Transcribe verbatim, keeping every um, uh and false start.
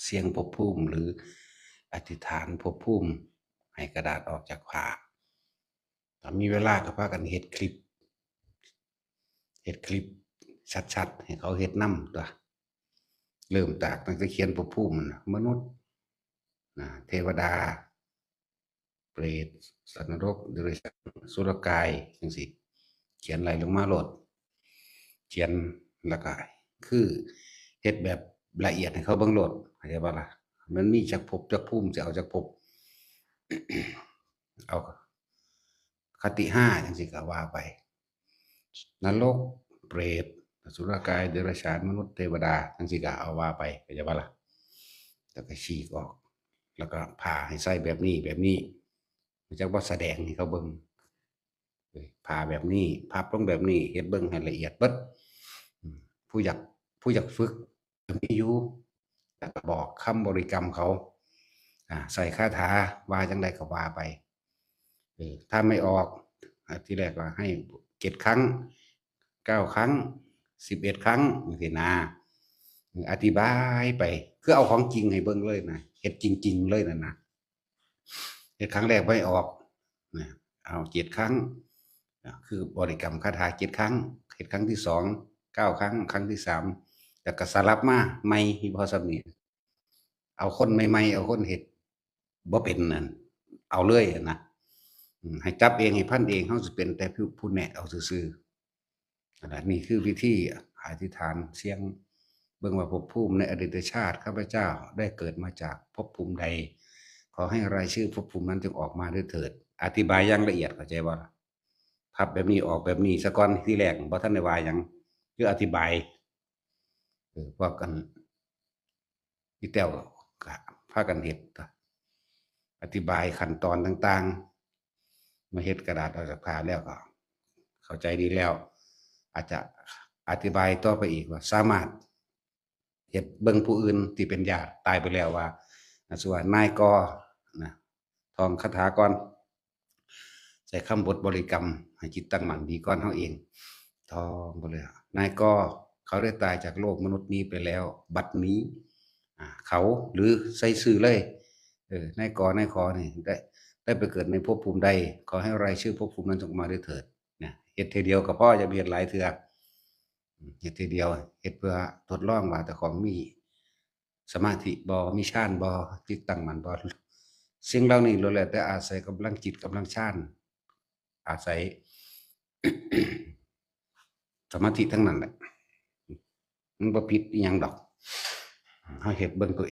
เสี่ยงภพภูมิ หรืออธิษฐานภพภูมิ ให้กระดาษออกจากผ้า ถ้ามีเวลาก็พากันเฮ็ดคลิป เฮ็ดคลิปชัดๆ ให้เขาเฮ็ดนำตั๊ว เริ่มจากตั้งแต่เขียนภพภูมิมันน่ะ มนุษย์ นะ เทวดา เปรต สัตว์นรก เดรัจฉาน อสุรกาย จั่งซี้ เขียนไล่ลงมาโลด เขียนแล้วก็คือเฮ็ดแบบละเอียดให้เขาเบิ่งโลด เข้าใจบ่ล่ะ มันมีจักภพจักภูมิ สิเอาจักภพ เอาคติห้าจั่งซี้ก็ว่าไป นรก เปรต อสุรกาย เดรัจฉาน มนุษย์ เทวดา จั่งซี้ก็เอาว่าไป เข้าใจบ่ล่ะ แล้วก็ฉีกออก แล้วก็ผ้าให้ใส่แบบนี้ แบบนี้ มันจักว่าแสดงให้เขาเบิ่ง เอ้ย ผ้าแบบนี้ พับลงแบบนี้ เฮ็ดเบิ่งให้ละเอียดเบิด อืม ผู้อยาก ผู้อยากฝึกก็มีอยู่ แล้วก็บอกคำบริกรรมเขา อ่า ใส่คาถา ว่าจั่งใดก็ว่าไป เออ ถ้าไม่ออก อ่า ทีแรกก็ให้เจ็ดครั้ง เก้าครั้ง สิบเอ็ดครั้ง จั่งซี้นะ เออ อธิบายไป คือเอาของจริงให้เบิ่งเลยนะ เฮ็ดจริงๆ เลยนั่นนะ เฮ็ดครั้งแรกบ่ออกนะ เอาเจ็ดครั้งนะ คือบริกรรมคาถาเจ็ดครั้ง เฮ็ดครั้งที่สอง เก้าครั้ง ครั้งที่สาม แล้วก็สลับมาใหม่ มีพอส่ำนี้ เอาคนใหม่ๆ เอาคนเฮ็ดบ่เป็นนั่น เอาเลยนะ อืม ให้จับเอง ให้พันเอง เฮาสิเป็นแต่ผู้ ผู้แนะเอาซื่อๆ นั่นล่ะ นี่คือวิธีอธิษฐานเสี่ยงเบิ่งว่าภพภูมิในอดีตชาติข้าพเจ้าได้เกิดมาจากภพภูมิใด ขอให้รายชื่อภพภูมินั้นจงออกมาด้วยเถิด อธิบายอย่างละเอียด เข้าใจบ่ล่ะ พับแบบนี้ออกแบบนี้ซะก่อน ทีแรกบ่ทันได้ว่าหยัง คืออธิบาย เออ พวกกัน อีแต้วก็พากันเฮ็ด อธิบายขั้นตอนต่างๆ มาเฮ็ดกระดาษออกจากผ้าแล้วก็เข้าใจดีแล้ว อาจจะอธิบายต่อไปอีกว่าสามารถเฮ็ดเบิ่งผู้อื่นที่เป็นญาติตายไปแล้วว่า อ่า สมมุติว่านายกอนะ ท่องคาถาก่อน ใช้คำบทบริกรรมให้จิตตั้งมั่นดีก่อนเฮาเอง ท่องไปเลย นายกอ เขาได้ตายจากโลกมนุษย์นี้ไปแล้ว บัดนี้ อ่า เขา หรือใส่ชื่อเลย เออ นายกอ นายขอนี่ ได้ ได้ไปเกิดในภพภูมิใด ขอให้รายชื่อภพภูมินั้นจงมาด้วยเถิด นะ เฮ็ดเทื่อเดียวก็พอ อย่าไปเฮ็ดหลายเทื่อ อืม เฮ็ดเทื่อเดียว เฮ็ดเพื่อทดลองว่าเจ้าของมีสมาธิบ่ มีฌานบ่ จิตตั้งมั่นบ่ สิ่งเหล่านี้ล้วนแล้วแต่อาศัยกำลังจิตกำลังฌาน อาศัย สมาธิทั้งนั้นแหละ มันบ่ผิดอิหยังดอก เฮาเฮ็ดเบิ่งตัว